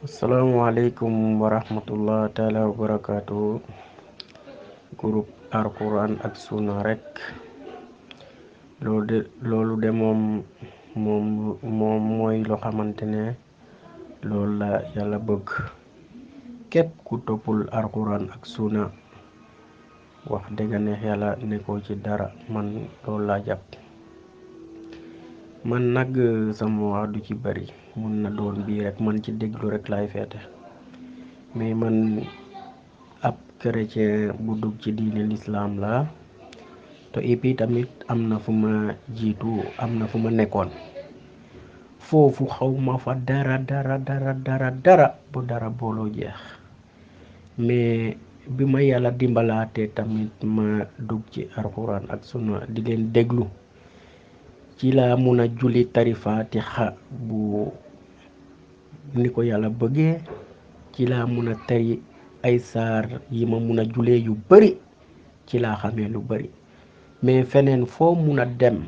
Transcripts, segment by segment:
Assalamualaikum warahmatullahi taala wabarakatuh. Groupe Alquran ak Sunna rek loolu de moom mooy loo xamante ne loolu la yàlla bëgg. Képp ku toppul Alquran ak Sunna wax dëgg neex yàlla nekkoo ci dara, man loolu laa jàpp. Man nag sama wax du ci bari, mun na doon bii rek, man ci déglu rek laay feete. Mais man ab chrétien bu dugg ci diine l'islam la, te et tamit am na fu ma jiitu, am na fu ma nekkoon. Foofu xaw ma fa dara bu dara booloo jeex. Mais bi ma yàlla dimbalaatee tamit ma dugg ci alxuraan ak sunna di leen déglu, ci laa mun a julli tari Faatiha bu ni ko yàlla bëggee. Ci laa mun a tari ay saar yi ma mun a julee yu bari, ci laa xamee lu bari. Mais feneen foo mun a dem,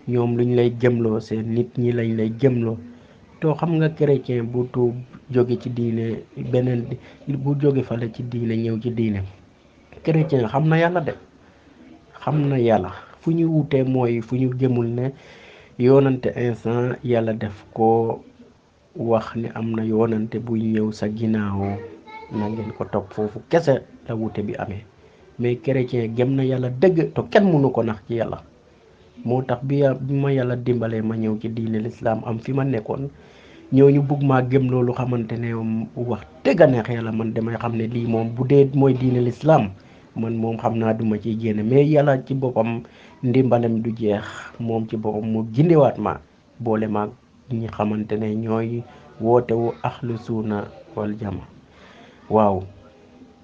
ñoom luñ lay gëmloo seen nit ñi lañ lay gëmloo. To xam nga chrétien bu tuub jóge ci diine beneen, bu jóge fale ci diine ñëw ci diine, chrétien xam na yàlla de, xam na yàlla. Fu ñu wutee mooy fu ñu gëmul ne yoonante instant yàlla def ko wax ni am na yoonante buy ñëw sa ginnaaw, na ngeen ko topp. Foofu kese la wute bi amee. Mais chrétien gëm na yàlla dëgg, te kenn mënu ko nax ci yàlla. moo tax bi ma yàlla dimbalee ma ñëw ci diine l'islam, am fi ma nekkoon, ñooñu bugg maa gëm loolu xamante ne wax dëgg neex yàlla man damay xam ne lii moom bu dee mooy diine l'islam, man moom xam naa duma ciy génne. Mais yàlla ci boppam ndimbalem du jeex, moom ci boppam mu gindiwaat ma boole ma ñi xamante ne ñooy wootewu ahlu sunna wal jama. Waaw,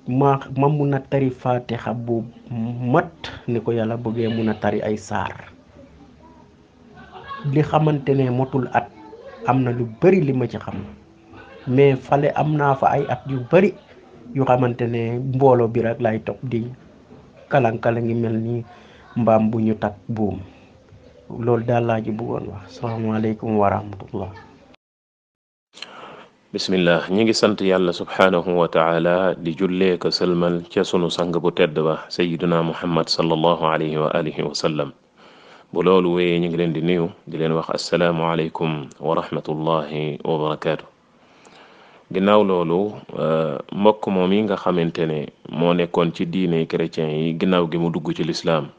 ma mun a tari Faatiha bu mat ni ko yàlla bëggee, mun a tari ay saar. Li xamante ne motul at, am na lu bari li ma ci xam. Mais fale am naa fa ay at yu bari yu xamante ne mbooloo bi rek lay topp di kalankala ngi mel ni mbaam bu ñu takk buum. Loolu daal laa ji bëggoon wax. Asalaamaaleykum wa rahmatullah. bismillah, ñi ngi sant yàlla subhaanahu wa taala di jullee ko sëlmal ca sunu sang bu tedd ba sayyiduna muhammad sallallahu alayhi wa alihi wa sallam. bu loolu wéyee ñu ngi leen di nuyu di leen wax assalaamu aleykum wa rahmatullahi wa barakaatu. ginnaaw loolu mbokk moom yi nga xamante ne moo nekkoon ci diine chrétien yi ginnaaw gi mu dugg ci lislaam,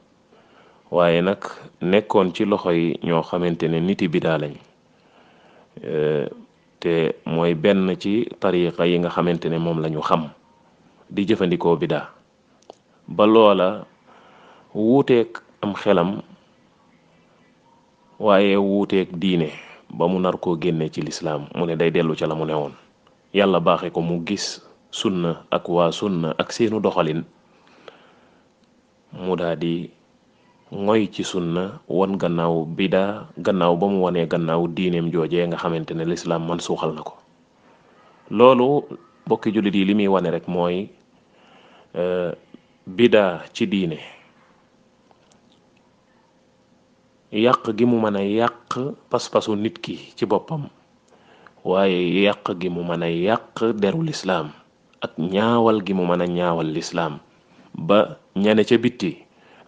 waaye nag nekkoon ci loxo yi ñoo xamante ne niti bidaa lañ, te mooy benn ci tariqa yi nga xamante ne moom lañu xam di jëfandikoo bidaa, ba loola wuuteeg am xelam waaye wuuteeg diine ba mu nar koo génne ci lislaam, mu ne day dellu ca la mu ne woon. yàlla baaxe ko mu gis sunna ak waa sunna ak seenu doxalin, mu daa di ngoy ci sunna wan gannaaw bidaa, gannaaw ba mu wanee gannaaw diineem joojee nga xamante ne lislaam man suuxal na ko. loolu bokki jullit yi li muy wane rek mooy bidaa ci diine yàq gi mu mën a yàq pas-pasu nit ki ci boppam, waaye yàq gi mu mën a yàq deru lislaam ak ñaawal gi mu mën a ñaawal lislaam ba ñane ca bitti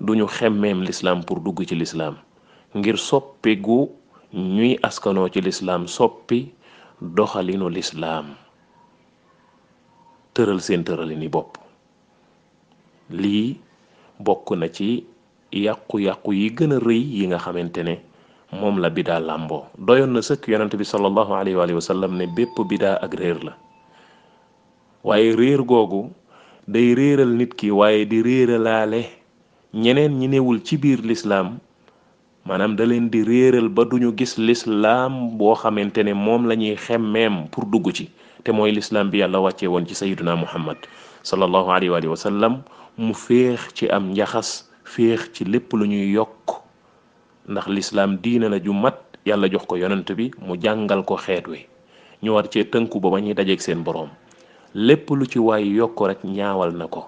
duñu xemmeem lislaam pour dugg ci lislaam, ngir soppi gu ñuy askanoo ci lislaam soppi doxalinu lislaam, tëral seen tëralini bopp. lii bokk na ci yàqu-yàqu yi gën a rëy yi nga xamante ne moom la bidaa làmboo. doyoon na sëkk yonent bi sallallahu alayhi wa sallam ne bépp bidaa ak réer la, waaye réer googu day réeral nit ki waaye di réeralaale ñeneen ñi newul ci biir lislaam, maanaam da leen di réeral ba duñu gis lislaam boo xamante ne moom la ñuy xemmeem pour dugg ci, te mooy lislaam bi yàlla wàccee woon ci sayyiduna muhammad sallallahu alayhi wa sallam, mu féex ci am njaxas, féex ci lépp lu ñuy yokk, ndax lislaam diina la ju mat, yàlla jox ko yonent bi mu jàngal ko xeet wi, ñu war cee tënku ba ba ñuy dajeeg seen boroom. lépp lu ci waay yokk rek ñaawal na ko.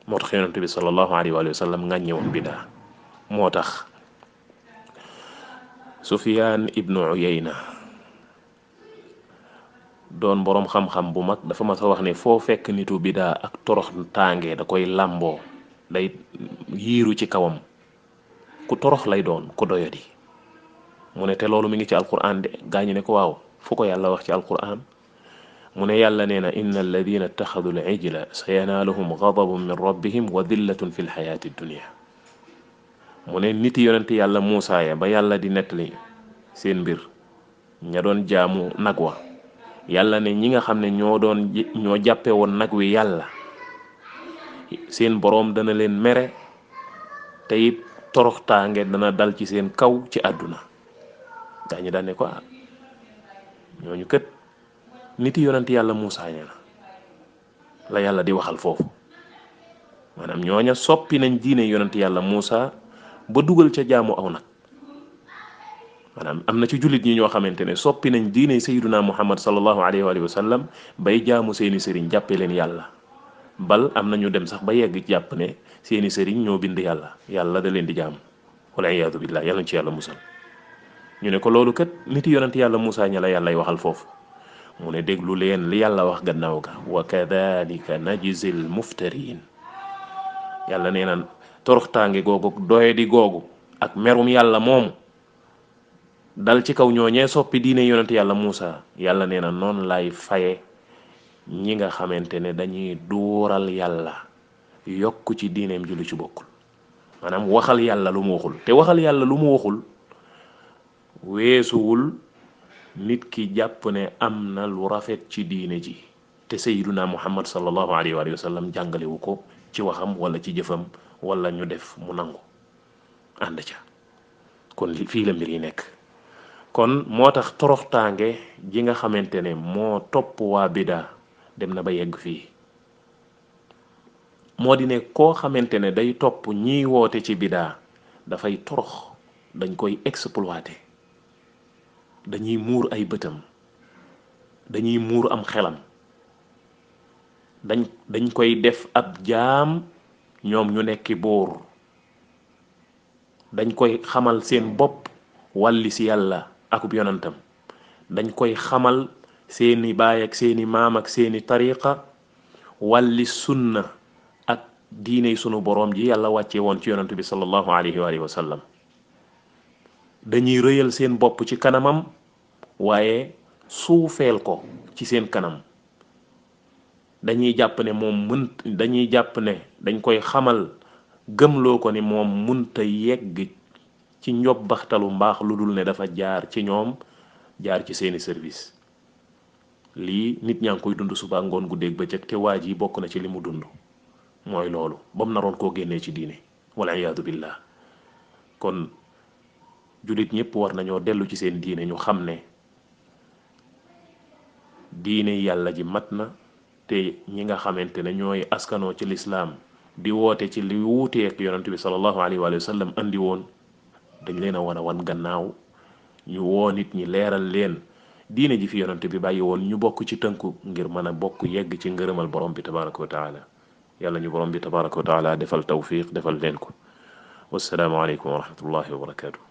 moo tax yonent bi sallallahu alayhi wa sallam ngàññe woon bidaa. moo tax Sufyaan ibnu Uyayna doon boroom xam-xam bu mag dafa ma sa wax ne foo fekk nitu bidaa ak torox tànge da koy làmboo day yiiru ci kawam ku torox lay doon ku doyadi mu ne te loolu mi ngi ci alquran de gaañu ne ko waaw fu ko yàlla wax ci alquran mu ne yàlla nee na inna alladina ittaxadu al ijla sa yanaaluhum gadabun min rabbihim wa dillatun fi lxayaati dunia mu ne niti yonent yàlla Muusaa ya ba yàlla di nettali seen mbir ña doon jaamu nag wa yàlla ne ñi nga xam ne ñoo jàppe woon nag wi yàlla seen boroom dana leen mere te it toroxtaange dana dal ci seen kaw ci àdduna daa ñi daan ne ko ñooñu kët niti yonent yàlla Muusaa ña la yàlla di waxal foofu maanaam ñooña soppi nañ diine yonent yàlla Muusaa ba dugal ca jaamu aw nag maanaam am na ci jullit ñi ñoo xamante ne soppi nañ diine sayyiduna Muhammad sallallahu alayhi wa sallam bay jaamu seeni sëriñ jàppe leen yàlla bal am na ñu dem sax ba yegg jàpp ne seeni sëriñ ñoo bind yàlla da leen di jaam wala iyaadu billah yàlla ci yàlla musal ñu ne ko loolu kat niti yonent yàlla Muusaa ña la yàllay waxal foofu mu ne déglu leen li yàlla wax gannaaw ga wa kadhalika najzil muftarin yàlla nee na toroxtaange googu doyadi googu ak merum yàlla moomu dal ci kaw ñooñee soppi diine yonent yàlla Muusaa yàlla nee na noonu lay faye ñi nga xamante ne dañuy duural yàlla yokk ci diineem ju lu ci bokkul maanaam waxal yàlla lu mu waxul te waxal yàlla lu mu waxul weesuwul nit ki jàpp ne am na lu rafet ci diine ji te sayyiduna Muhammad sallallahu alayhi wa sallam jàngalewu ko ci waxam wala ci jëfam wala ñu def mu nangu ànd ca kon fii la mbir yi nekk kon moo tax toroxtaange ji nga xamante ne moo topp waa bidaa dem na ba yegg fii moo di ne koo xamante ne day topp ñiy woote ci bidaa dafay torox dañ koy exploiter dañuy muur ay bëtam dañuy muur am xelam dañ koy def ab jaam ñoom ñu nekki buur dañ koy xamal seen bopp wàlli si yàlla akub yonantam dañ koy xamal seeni baay ak seeni maam ak seeni tariqa wàlli sunna ak diiney sunu boroom ji yàlla wàcce woon ci yonantu bi sallallahu alayhi wa sallam dañuy rëyal seen bopp ci kanamam waaye suufeel ko ci seen kanam dañuy jàpp ne dañ koy xamal gëmloo ko ni moom munta yegg ci njobbaxtalu mbaax lu dul ne dafa jaar ci ñoom jaar ci seeni service lii nit ñaa ngi koy dund suba ngoon guddeeg bëccëg te waa ji bokk na ci li mu dund mooy loolu ba mu naroon koo génnee ci diine wala iyaadu billah kon jullit ñëpp war nañoo dellu ci seen diine ñu xam ne diine yàlla ji mat na te ñi nga xamante ne ñooy askanoo ci lislaam di woote ci li wuuteek yonent bi sallallahu alayhi wa sallam andi woon dañ leen a wan gannaaw ñu woo nit ñi leeral leen diine ji fi yonent bi bàyyi woon ñu bokk ci tënku ngir mën a bokk yegg ci ngërëmal borom bi tabaraka wa taala yàlla ñu borom bi tabaraka wa taala defal tawfiq defal leen ko wassalaamu aleykum wa rahmatullahi wa barakatuh